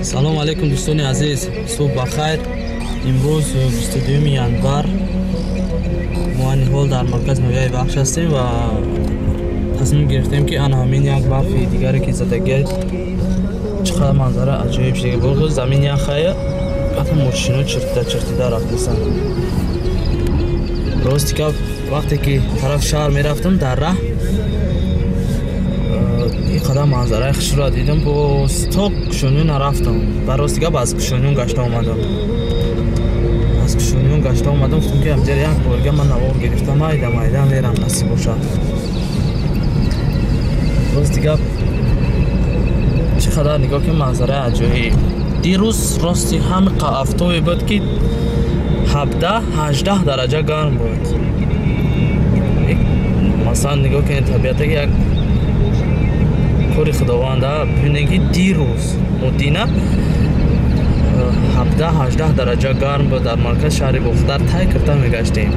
Салом алейкум дӯстони азиз, субҳ бахайр. Имрӯз 22 январ мо ҳол дар маркази ноҳияи Вахш ҳастем ва тасмим гирифтем ки ана ҳамин як барфи дигаре ки задагӣ чӣ қадар манзара аҷоиб шуда. Боз замин яхая, ҳатто мошино чиртида чиртида рафтасанд. Рости гап, вақте ки тараф шаҳр мерафтам, дар раҳ ин қадар манзараи хушро дидам, боз то Кушониён нарафтам. Ба рости гап аз Кушониён гашта омадам. Аз Кушониён гашта омадам, гуфтам ки ҳамҷара як борга ман навор гирифтам, майда майда мерам, насиб бошад. Рости гап чӣ қадар нигоҳ ки манзараи аҷоиб. Дирӯз рости ҳами афтобе буд ки 17-18 дараҷа гарм буд. Масалан нигоҳ кунед табиатаки як кори худованда, бибинед ки дирӯз муддина 17-18 дараҷа гарм буд дар маркази шаҳри Бохтар, тай кирта мегаштем.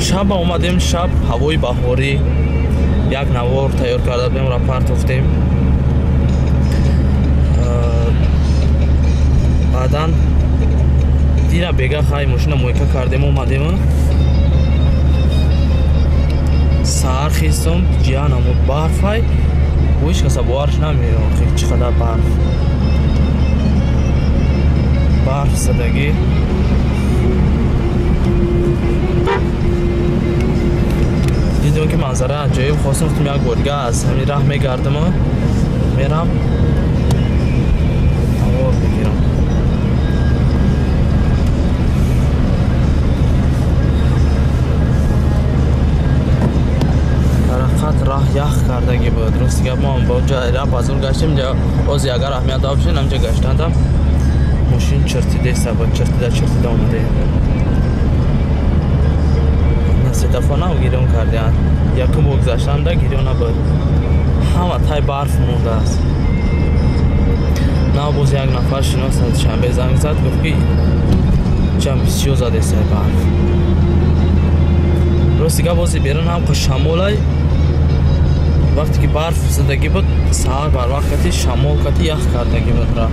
Шаб омадем, шаб ҳавои баҳорӣ, як навор тайёр карда будем, ра партофтем. Баъдан дира бега хай мошина мойка кардем, омадем. Саҳар хистам, ҷиҳан ҳамуд барфай, ҳеҷ каса боварш намеёд, чӣ қадар барф. Барф задагӣ. Дидем ки манзара аҷоиб, хостам гуфтам як борга аз ҳамин раҳ мегардам, мерам навор бигирам. Ҳақиқат раҳ ях кардагӣ буд. Рости гап мо ба ҷа раҳ базор гаштем, ози агар аҳамият дод бошед, ҳамҷа гаштандам мошин чиртидеста буд, чиртида чиртида омаде. Светофор нав гирён кардиянд. Якум бор гузаштанда гирён набуд. Ҳама тай барф мондааст. Нав боз як нафар шинос аз Душанбе занг зад, гуфт ки ҷам бисёр задеста барф. Рости гап бози берун ҳам шамолай, вақте ки барф задагӣ буд, саҳар барвақт кати шамол кати ях кардагӣ буд раҳ.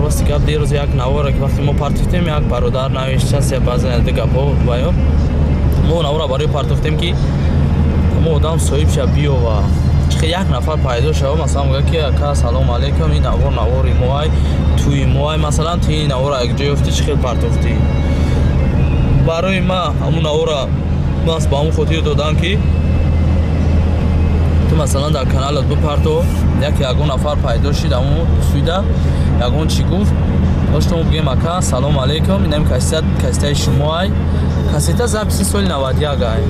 Рости гап дирӯз як навора ки вақте мо партофтем, як бародар навиштааст, баъзе гапҳо ва ё мо навора барои партофтем ки мо одам соҳиб ша биёва. Чӣ як нафар пайдо шава, масалан мегӯяд ки ака салом алейкум, ин навор навори моай, туи моай, масалан ту ин навора як ҷо ёфтӣ, чӣ хел партофтӣ? Барои ма ҳамун навора мас ба ҳамун хотир додам ки ту масалан дар каналат бипарто, як ягон нафар пайдо шид ҳамун суида ягон чӣ гуфт, доштам бигем ака салом алейкум, инам кассета кассетаи шумоай, кассета записи соли 91 ай,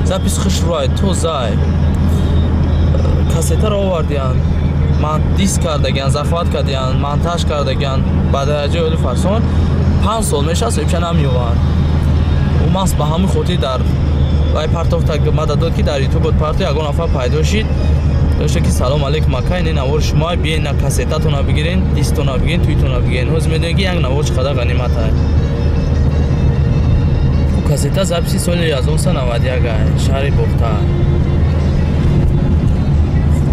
запис хушрӯай, тозаай, кассетаро овардиянд, ман диск кардагиянд, захват кардиянд, монтаж кардагиянд ба дараҷаи оли фарсон 5 сол мешавад, соҳибша намеёванд. Ӯ мас ба ҳамин хотир дар вай партофта мада дод ки дар ютуб буд парто, ягон нафар пайдо шид, дошта ки салом алейкум ака, ин навори шумо, биёед на кассетатона бигирен, дисктона бигирен, туйтона бигирен. Ҳозир медонед ки як навор чӣ қадар ғанимат ай. Кассета записи соли 1991 ай, шаҳри Бохтар.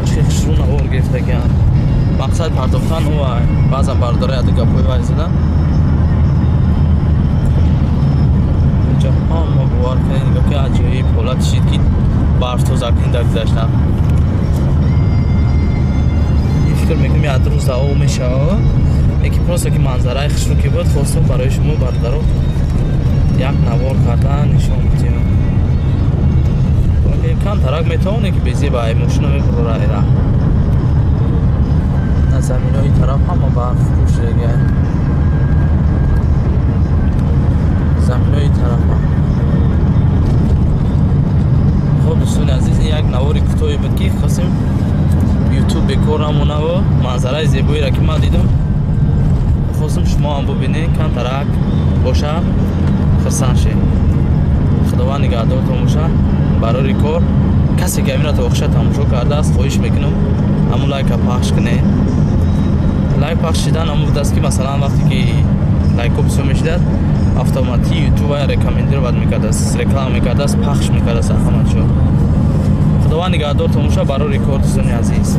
Чӣ хушрӯ навор гирифтагиянд. Мақсад партофтан ӯ ай. Баъзан бародари ади гапҳои вай задан. Инҷа ҳама бовар кунед, нигоҳ ки аҷоиб ҳолат шид ки барф тозакунӣ гузаштан. Ин фикр мекунем як рӯз давом мешавад, лекин просто ки манзараи хушрӯ ки буд, хостам барои шумо бародаро як навор кардан нишон бидиҳам. Камтарак метавонем ки безеба ай мошина мебурора ира. На заминои тараф ҳама барф пӯшидагиай. Заминои тараф. Хоб дӯстони азиз, ин як навори кӯтоҳе буд ки хостем ютуб бекор намонаву манзараи зебоеро ки ман дидам, хостам шумо ҳам бубинед, камтарак боша хурсанд шед. Худованд нигаҳдортон бошад. Барори кор касе ки ҳаминро то охиша тамошо кардааст, хоҳиш мекунам ҳамун лайка пахш кунед. Лайк пахш шидан ҳамун будааст ки масалан вақте ки лайкҳо бисёр мешидад, автоматӣ ютуб рекомендировать мекардааст, реклама мекардааст, пахш мекардааст ҳама ҷо. Худованд нигаҳдортон боша. Барори кор, дӯстони азиз.